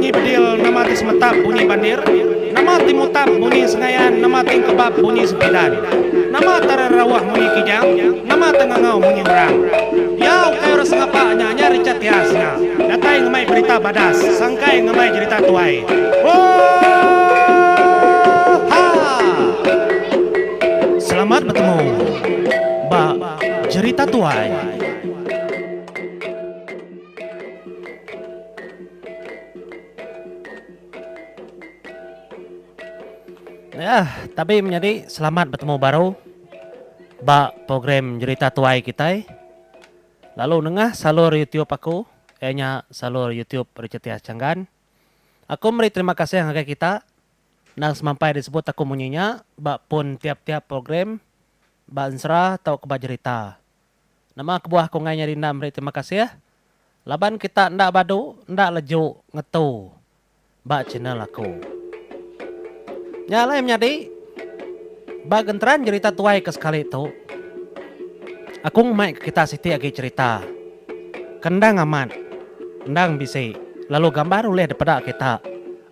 munyi bedil, nama ti semetap bunyi bandir, nama ti mutap munyi sengayan, nama ti engkebap munyi sempidan, nama tererauh munyi kijang, nama tengangau munyi orang. Iya ukai orang sengapa nya nya Richard Tias nya datai ngemai berita badas sangkai ngemai jerita tuai. Oohaa! Selamat betemu ba Jerita Tuai. Yah, tabi menyadi selamat betemu baru ba program Jerita Tuai kitai. Lalu nengah salur YouTube aku, iya nya salur YouTube Richard Tias Changgan. Aku meri terima kasih ngagai kita endang semampai disebut aku munyi nya ba pun tiap-tiap program ba ensera tauka ba jerita. Nama kebuah aku enggai nyadi enda meri terima kasih? Laban kita enda badu enda leju ngetu ba channel aku. Nya alai menyadi ba genteran jerita tuai ke sekali tu aku ngemai ke kita siti agi cherita ke endang amat endang bisi lalu gambar ulih dipeda kita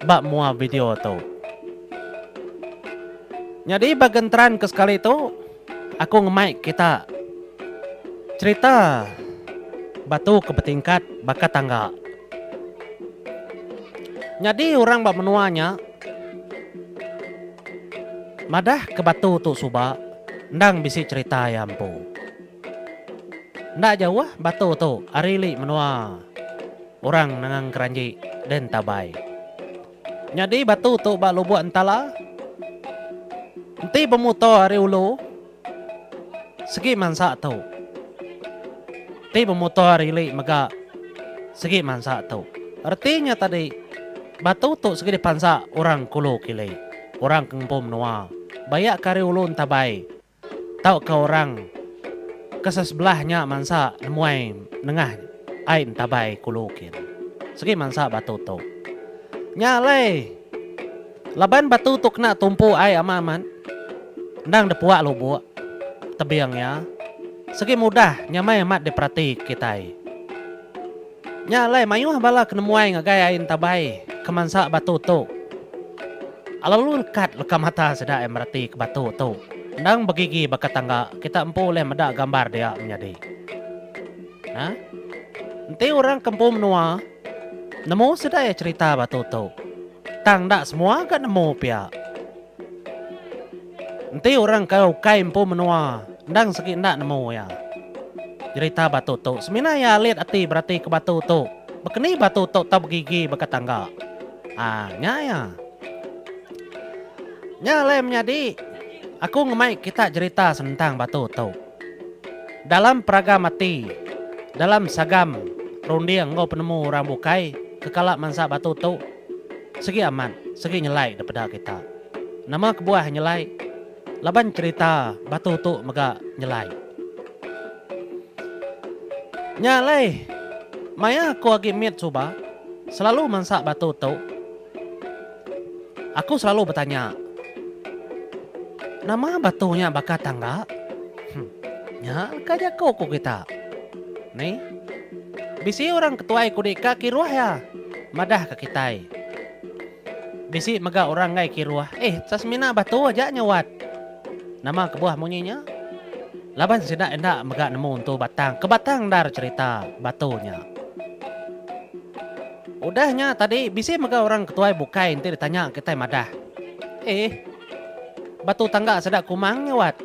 ba mua video tu. Nyadi ba genteran ke sekali tu Aku ngemai kita cherita batu ke betingkat baka tangga. Nyadi orang ba menua nya madah ke batu tu suba endang bisi cherita iya empu. Enda jauh batu tu ari ili menua orang Nengeng Keranji Den Tabai. Nyadi batu tu ba Lubuk Entala. Enti bemuto ari ulu sigi mansa tu. Enti bemuto ari ili mega sigi mansa tu. Reti nya tadi batu tu sigi dipansa orang kulu kili, orang ke ngempu menua. Bayak ke ari ulu Entabai. Tauka orang ke sesebelah nya mansa nemuai nengah ai entabai kulu kin. Segi mansa batu tu. Nya alai laban batu tu kena tumpu ai amat amat endang depuak lubuk tebing iya segi mudah nyamai amat diperati kitai. Nya alai mayuh bala ke nemuai ngagai ai entabai ke mansa batu tu. Lalu lekat leka mata sida iya mereti ke batu tu endang begigi baka tangga kita empu ulih meda gambar dia menyadi. Nah. Enti orang ke empu menua nemu sida iya cherita batu tu. Tang enda semua ga nemu pia. Enti orang ke ukai empu menua endang segi enda nemu iya. Jerita batu tu semina iya alit ati berati ke batu tu. Bekeni batu tu tau begigi baka tangga. Haa nya iya. Nya alai menyadi aku ngemai kita jerita senentang batu tu. Dalam peragam ati, dalam sagam runding enggau penemu orang bukai ke kala mansa batu tu segi amat segi nyelai daripada kita. Nama kebuah nyelai? Laban cherita batu tu mega nyelai. Nya alai, maya aku agi mit suba, selalu mansa batu tu. Aku selalu betanya, Nama batu nya baka tangga? Huh, nya leka jaku ku kita. Nih, bisi orang ketuai ku dika kiruh iya madahka kitai. Bisi mega orang enggai kiruh, eh semina batu aja nya wat. Nama kebuah munyi nya? Laban sida enda mega nemu entu batang ke batang endar cherita batu nya. Udah nya tadi bisi mega orang ketuai bukai enti ditanya kitai madah, eh batu tangga sida kumang nya wat.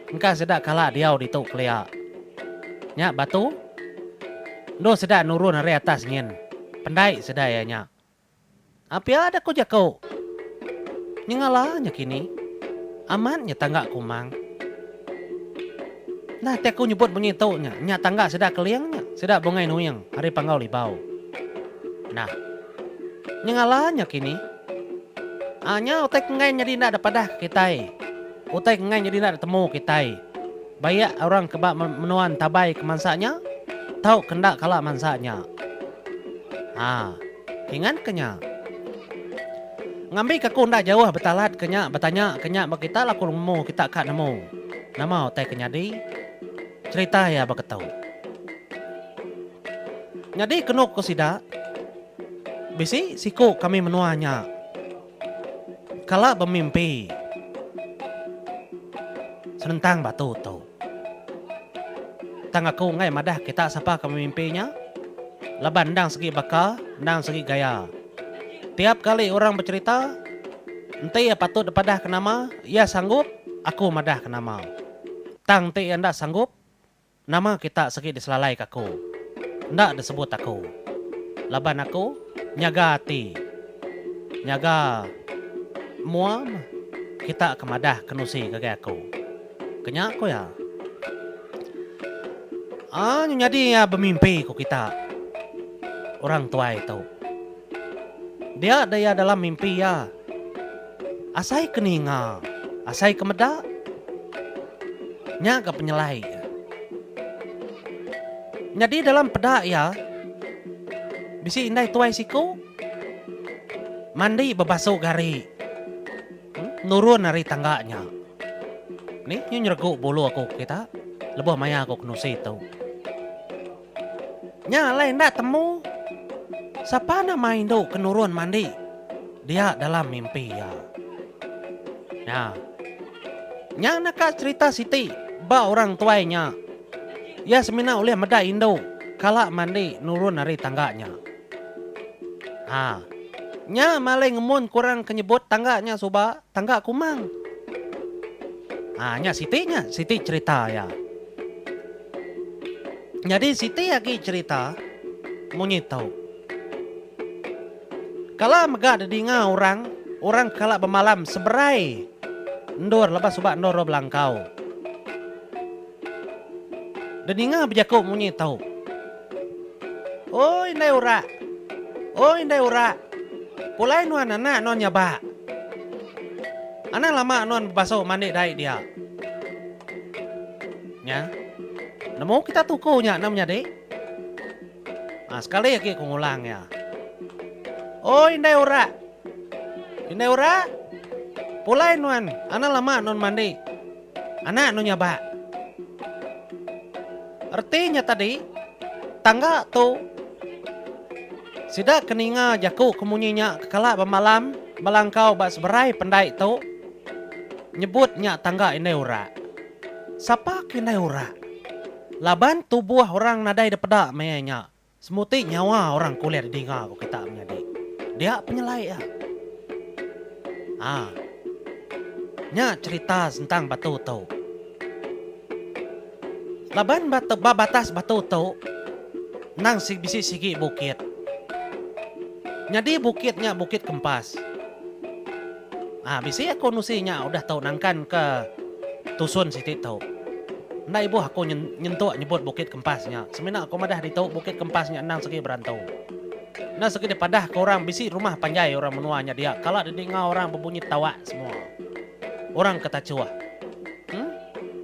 Engka sida kala diau ditu kelia. Nya batu endur sida nurun ari atas nyin pendai sida iya nya. Pia deh ku jaku. Nyengala nya kini. Amat nya tangga kumang. Nah ti aku nyebut munyi tu nya, nya tangga sida keling nya, sida Bungai Nuing ari Panggau Libau. Nah. Nyengala nya kini. Aa nya utai ke enggai nyadi enda dipadah ke kitai. Utai ke enggai nyadi enda ditemu kitai. Bayak orang ke ba menua entabai ke mansa nya tau ke enda kala mansa nya. Aa. Ingat ke nya. Ngambi ke aku enda jauh betalat ke nya betanya ke nya ba kita lah aku nemu kita ka nemu nama utai ke nyadi cherita iya ba ketu. Nyadi kenu ku sida. Bisi siku kami menua nya kala bemimpi senentang batu tu. Tang aku enggai madah kita sapa ke bemimpi nya laban endang segi baka endang segi gaya. Tiap kali orang becherita enti iya patut dipadah ke nama iya sanggup aku madah ke nama. Tang enti iya enda sanggup Nama kita segi diselalai ka aku, enda disebut aku, laban aku nyaga ati, nyaga mua meh kita ke madah ke nusi ngagai aku. Ke nya ku iya. Aa nyu nyadi iya bemimpi ku kita orang tuai tu. Dia deh iya dalam mimpi iya. Asai ke ninga, asai ke meda. Nya ga penyelai iya. Nyadi dalam peda iya, bisi indai tuai siku mandi bebasu gari nurun ari tangga nya. Nih nyu nyeregu bulu aku kita lebuh maya aku ke nusi tu. Nya alai enda temu sapa nama indu ke nurun mandi dia dalam mimpi iya. Nya. Nya naka cherita siti ba orang tuai nya. Iya semina ulih meda indu kala mandi nurun ari tangga nya. Ha. Nya malai ngemun ke orang ke nyebut tangga nya suba tangga kumang. Ha nya siti nya siti cherita iya. Nyadi siti agi cherita munyi tu. Kala mega didinga orang, orang ke kala bemalam seberai endur lebuh suba endur roh belangkau. Didinga bejaku munyi tu. Oi indai urak. Oi indai urak. Pulai nuan anak nuan nyabak. Anang lama nuan bebasu mandi dai dia. Nya. Nemu kita tuku nya enda menyadi. Ha, sekali agi ku ngulang iya. Oi indai urak. Indai urak. Pulai nuan, anang lama nuan mandi. Anak nuan nyabak. Reti nya tadi, tangga tu sida ke ninga jaku ke munyi nya ke kala bemalam belangkau ba seberai pendai tu nyebut nya tangga indai urak. Sapa ke indai urak? Laban tubuh orang nadai dipeda maya nya. Semuti nyawa orang ke ulih didinga ku kita menyadi. Dia penyelai iya. Ha. Nya cherita sentang batu tu. Laban ba ba batas batu tu endang bisi sigi bukit. Nyadi bukit nya Bukit Kempas. Ha, bisi aku nusi nya udah tau nangkan ke tusun siti tu. Enda ibuh aku nyentuk nyebut Bukit Kempas nya. Semina aku madah ditu Bukit Kempas nya endang segi berantu. Enda segi dipadah ke orang bisi rumah panjai orang menua nya dia kala didinga orang bebunyi tawak semua. Orang ke tachuh. Em?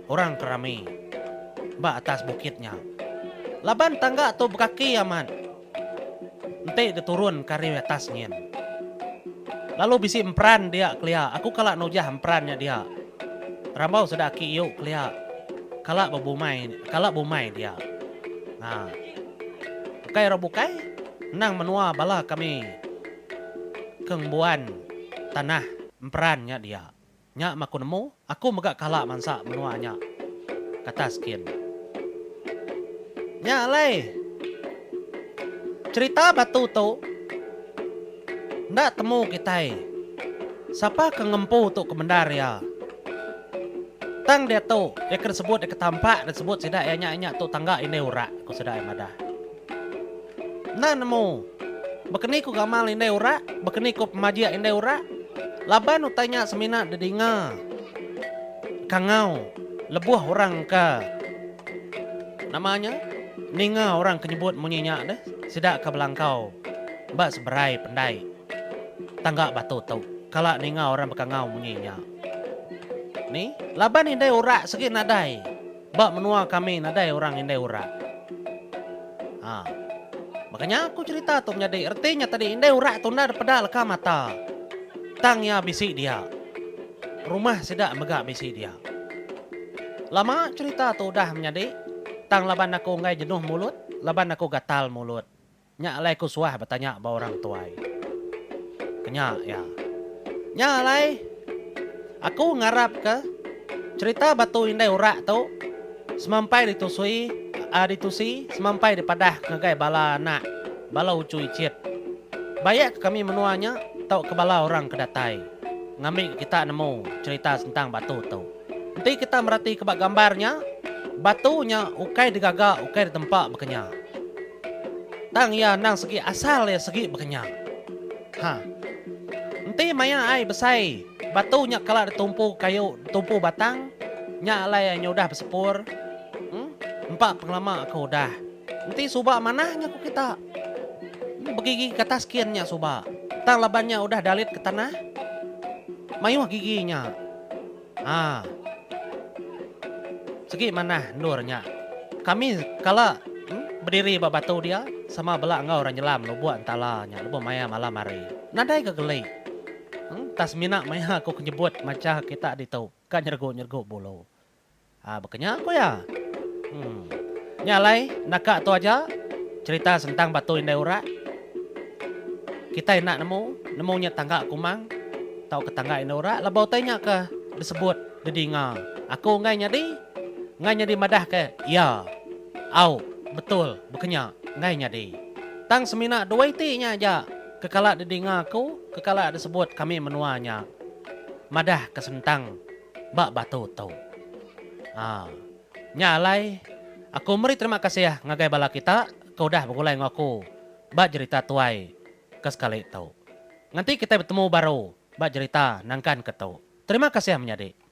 Orang ke rami. Ba atas bukit nya. Laban tangga tu bekaki amat. Enti diturun ke ari atas nyin. Lalu bisi emperan dia kelia. Aku kala nujah emperan nya dia. Rambau sida aki iu kelia kala bebumai kala bumai dia. Ha. Ukai orang bukai endang menua bala kami ke ngembuan tanah emperan nya dia. Nya meh aku nemu, aku mega kala mansa menua nya katas kin. Nya alai, cherita batu tu enda temu kitai sapa ke ngempu tu ke bendar iya. Tang diatu iya ke disebut iya ke tampak disebut sida iya nya nya tu tangga indai urak ku sida iya madah. Enda nemu. Bekeni ku gamal indai urak, bekeni ku pemajik indai urak, laban utai nya semina didinga kangau lebuh orang ke nama nya ninga orang ke nyebut munyi nya deh sida ke belangkau ba seberai pendai tangga batu tu kala ninga orang bekangau munyi nya. Ni laban indai urak segi nadai. Ba menua kami nadai orang indai urak. Ha. Baka nya aku cherita tu menyadi reti nya tadi indai urak tu enda dipeda leka mata. Tang iya bisi dia. Rumah sida mega bisi dia. Lama cherita tu udah menyadi tang laban aku enggai jenuh mulut laban aku gatal mulut. Nya alai aku suah betanya ba orang tuai. Kenya iya. Nya alai aku ngarapka cherita Batu Indai Urak tu semampai ditusui ditusi semampai dipadah ngagai bala anak bala uchu ichit baik ke kami menua nya tauka bala orang ke datai ngambika kita nemu cherita sentang batu tu. Enti kita meratika ba gambar nya, batu nya ukai digaga ukai ditempa baka nya. Tang iya endang segi asal iya segi baka nya. Ha. Enti maya ai besai, batu nya kala ditumpu kayu, ditumpu batang, nya alai iya nyudah besepur. Em, empa pengelama ke udah. Enti suba manah nya ku kita. Begigi ke atas kin nya suba. Tang laban nya udah dalit ke tanah, mayuh gigi nya. Haa. Segi manah endur nya. Kami kala bediri ba batu dia sama bela enggau orang nyelam lubuk entala nya lebuh maya malam hari. Nadai ga geli. Tang semina maya aku ke nyebut macha kita ditu ka nyeregu-nyeregu bulu. Haa baka nya ku iya. Em. Nya alai naka tu aja cherita sentang batu indai urak. Kitai enda nemu, nemu nya tangga kumang tauka tangga indai urak laban utai nya ke disebut didinga. Aku enggai nyadi, enggai nyadi madahka iya. Au, betul baka nya enggai nyadi. Tang semina dua iti nya aja ke kala didinga aku, ke kala disebut kami menua nya madahka sentang. Ba batu tu. Aa. Nya alai, aku meri terima kasih ngagai bala kita ke udah begulai enggau aku ba jerita tuai ke sekali tu. Nganti kitai betemu baru ba jerita nangkan ke tu. Terima kasih menyadi.